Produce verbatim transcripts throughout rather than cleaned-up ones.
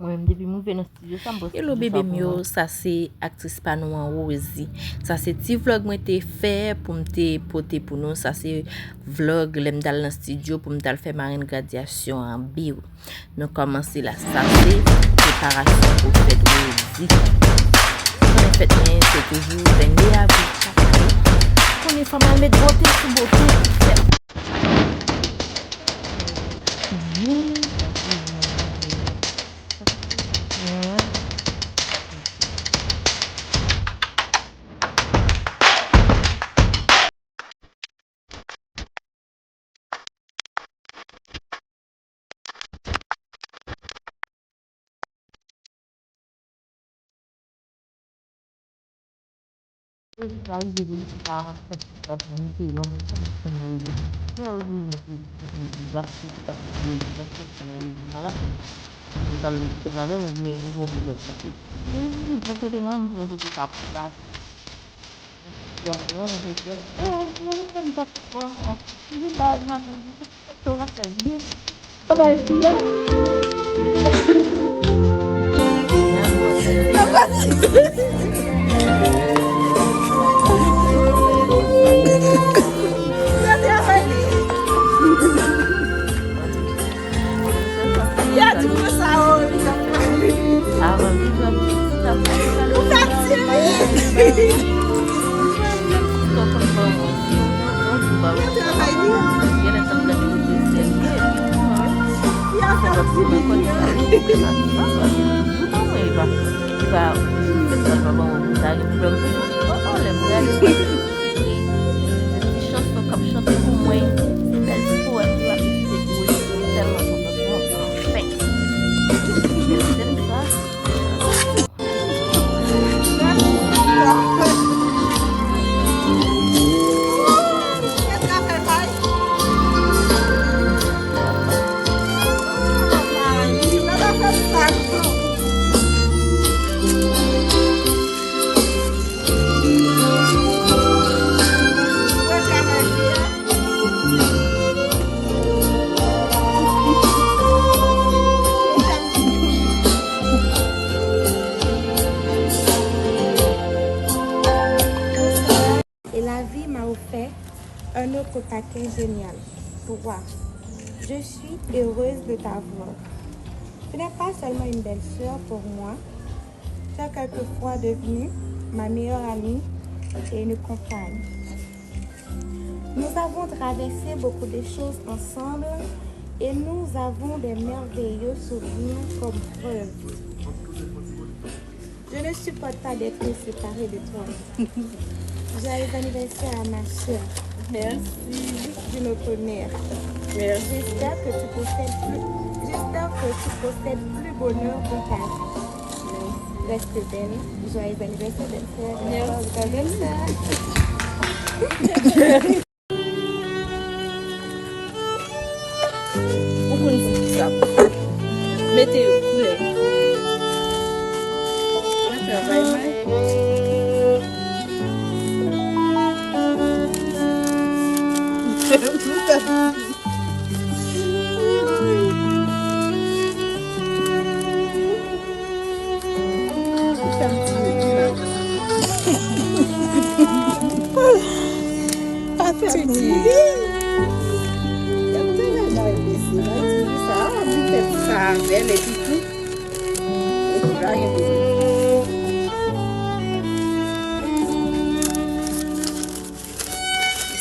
Mwen menm, depi m rive nan estidyo sa, m pran estidyo sa pou mwen. Hello bebe m yo, sa se aktris pa nou an, Rosie. Sa se ti vlog mwen te fè pou m te pote pou nou. Sa se vlog lè m t al nan estidyo pou m t al fè marenn gradyasyon an. Biw. Nou kòmanse la. Sa se preparasyon pou fèt Rosie. Konnen fèt mwen se toujou vennde avril chak ane. Konnen fò m al met bote sou bote pou fèt. Ya di mwen sa, o, li t ap pale. Avan, li t ap, li t ap pale. Ou t ap tire. Travay li. Li ap fè yon ti videyo. Li pa, li pa, li pa ban mwen sa gen pwoblèm. O, o, lè m gade. Ti chanson k ap chante pou mwen, ti bèl ti powèm li ap eseye pou li, mwen tèlman kontan pou mwen, anfen. Bèl tèm sa. Et la vie m'a offert un autre paquet génial. Trois. Je suis heureuse de t'avoir. Tu n'es pas seulement une belle-sœur pour moi, tu es quelquefois devenue ma meilleure amie et une compagne. Nous avons traversé beaucoup de choses ensemble et nous avons des merveilleux souvenirs comme preuve. Je ne supporte pas d'être séparée de toi. Joyeux anniversaire à ma sœur. Merci. D'une autre mère. Merci. J'espère que tu possèdes plus, j'espère que tu possèdes plus bonheur dans ta vie. Merci. Reste belle. Joyeux anniversaire, belle-sœur. Merci. Belle-sœur. Ou konn di sa. Mete yo koulè. Mwen travay may. Patini. Gade bagay mesye, bay ti sa, li fè sa avè l epi tou. Epi la, gen pwoblèm.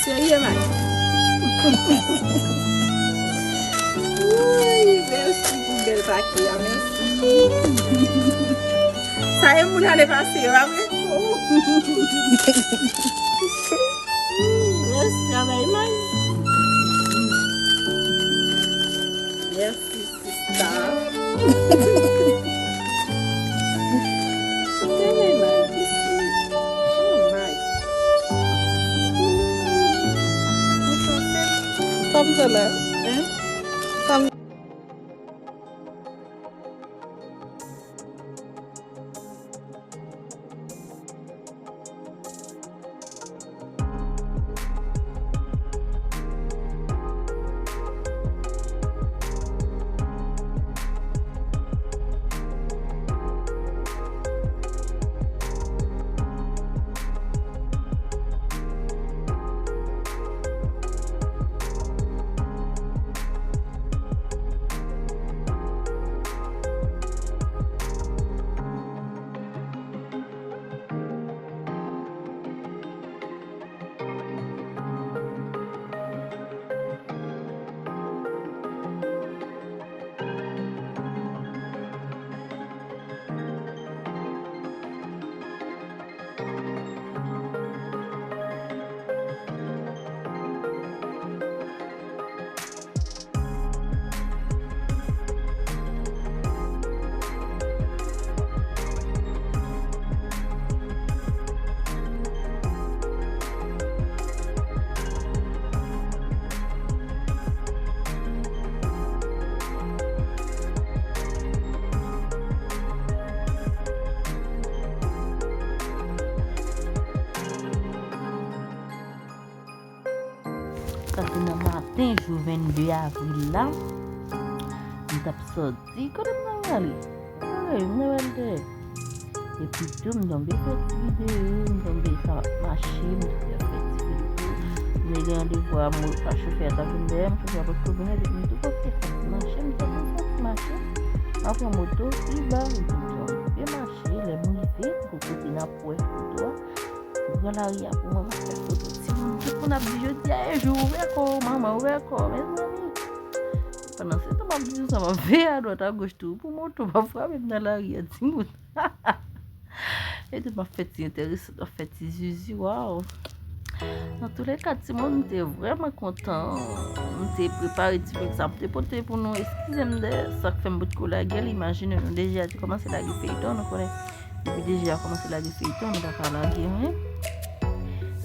Serye, man. Wi, mèsi pou bèl pake a, mèsi. Sa e moun ane pase yo, a vre? Mèsi, travay, man. Mèsi. Sista. Tèlè may isi. Oh my. Ou sanse? Sa m fè la? Hein? Sa m maten jou vennde avril la, m t ap sòti, kote m t al prale? Anmwey, m t al prale dèyè. Epi tou, m tonbe fè ti videyo, m tonbe sa mache, m tonbe fè ti videyo. M te gen randevou a mo-, a chofè a t ap vin dèyè m, chofè a potko vin, epi m tou pote fè ti mache, m di, "Mwen fè ti mache." M ap pran moto, pi ba, epi m tonbe mache, lè m rive, pou kote n ap wè foto a. M pran lari a pou mwen, m ap fè foto. Timoun, tout moun ap di, "Jodi a e jou, ouvè kò w, manman, ouvè kò w, mezanmi." Pandan se tan, m ap di sa, m ap veye adwat agoch tou, pou moto pa frape m nan lari a, timoun. E tout, m ap fè ti enteresan, m ap fè ti zizi, waw. Nan toulèka, timoun, m te vrèman kontan. M te prepare ti vlòg sa, m te pote pou nou. Eskize m de sa k fè m potko lage l. Imajine nou, deja te kòmanse lage feyton, nou konnen. Depi deja kòmanse lage feyton, nou pa ka lage anyen.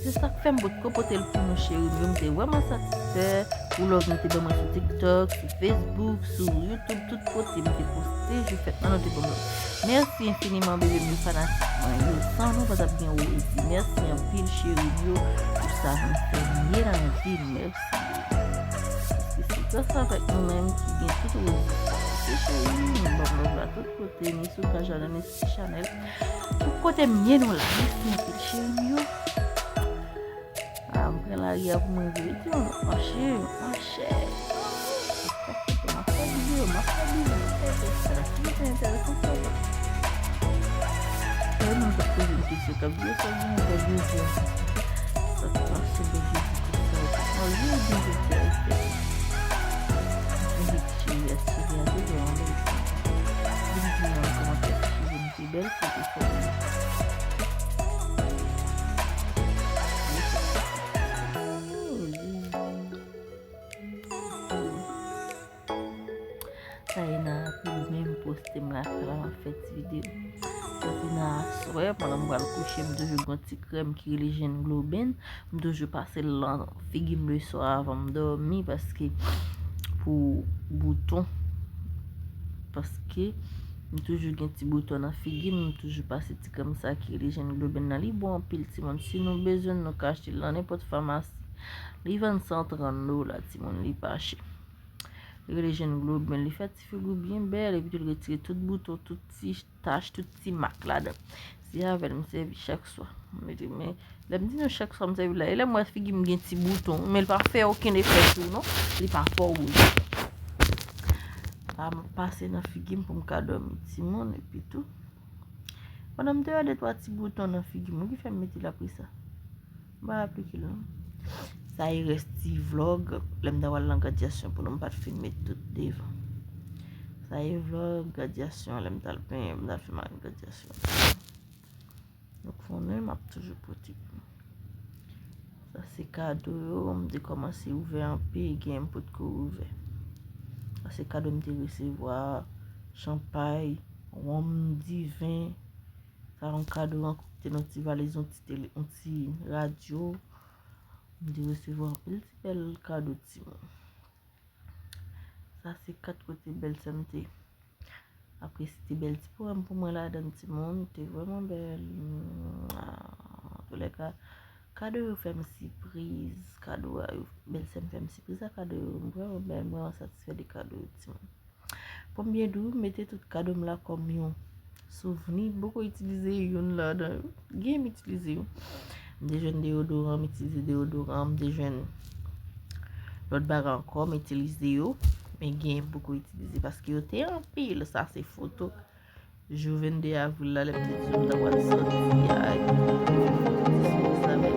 Se sa k fè m potko pote l pou nou, cheri m yo. M te vrèman satisfè pou love nou te ban mwen sou TikTok, sou Facebook, sou YouTube, tout kote m te poste jou fèt mwen, nou te ban mwen. Mèsi enfiniman, bebe m yo, fanatik mwen yo. San nou, pa t ap gen Rosie. Mèsi anpil, cheri m yo, pou sa nou fè m ye nan vi m. Mèsi. Paske se gras avèk nou menm ki gen tout Rosie sa. Ok, cheri, nou ban m love la tout kote, ni sou paj la, ni sou chanèl. Tout kote m ye nou la. Mèsi anpil, cheri m yo. Ah, m pran lari a pou mwen veye, timoun. Mache, mache. M ap fè foto, m ap fè videyo, m ap fè bizo, m ap fè tout sa. Ki enteresan sa. Lè moun k ap poze m kesyon, k ap di, "Sa gen yon bèl jodi a?" Sa k pase bèl jodi konsa? Mwen vin jodi a, respè. Mwen vin cheri a, cheri a, cheri a, mwen vin. Vin di mwen nan kòmantè si cheri m te bèl, si te fè bèl. Sa e nan apre demen m poste m lakay la, m ap fè ti videyo. Soti nan aswè, pandan m pral kouche, m toujou gen yon ti krèm ki rele Jenn Globen. M toujou pase l nan figi m leswa avan m dòmi, paske pou bouton. Paske m toujou gen ti bouton nan figi m, m toujou pase ti krèm sa ki rele Jenn Globen nan. Li bon anpil, timoun. Si nou bezwen l, nou ka achte l nan nenpòt famasi. Li vann san trant dola, timoun, li pa chè. Li rele Jenn Globen, li fè ti figi w byen bèl, epi tou li retire tout bouton, tout ti tach, tout ti mak ladan. Se avè l m sèvi chak swa. M mete, men, lè m di nou chak swa m sèvi l la, e lè m wè figi m gen ti bouton, men l pa fè okenn efè sou ou non, li pa fè w wouj. Sa m ap pase nan figi m pou m ka dòmi, timoun, epi tou. Pandan m te wè de twa ti bouton nan figi m, wi, ki fè m mete l apre sa. M pa aplike l non. Sa e rès ti vlòg, lè m ta pral nan gradyasyon pou nou, m pa t fin met tout devan. Sa e vlòg gradyasyon, lè m t al penyen, m t al fè mari m gradyasyon. Nou konnen m ap toujou pote. Sa se kado yo, m te kòmanse ouvè anpil, gen m potko ouvè. Sa se kado m te resevwa, chanpay, wonm, diven. Sa yon kado ankò ki te nan ti valiz, yon ti tele, yon ti radyo. M te resevwa anpil ti bèl kado timoun. Sa se kat kote bèlsè m te. Apre se te bèl ti powèm pou mwen ladan timoun, te vrèman bèl. Antoulèka, kado yo fè m sipriz, kado a yo, bèlsè m fè m sipriz a kado yo, m vrèman bèl, m vrèman satisfè de kado yo timoun. Pou m byen di w, m mete tout kado m la kòm yon souvni, m poko itilize youn ladan yo. Gen m itilize yo. M te jwenn deyodoran, m itilize deyodoran, m te jwenn lòt bagay ankò, m itilize yo. Men gen m poko itilize paske yo te anpil. Sa se foto jou vennde avril la, lè m te di w m ta pral sòti a, epi m fè foto ti sou sa, men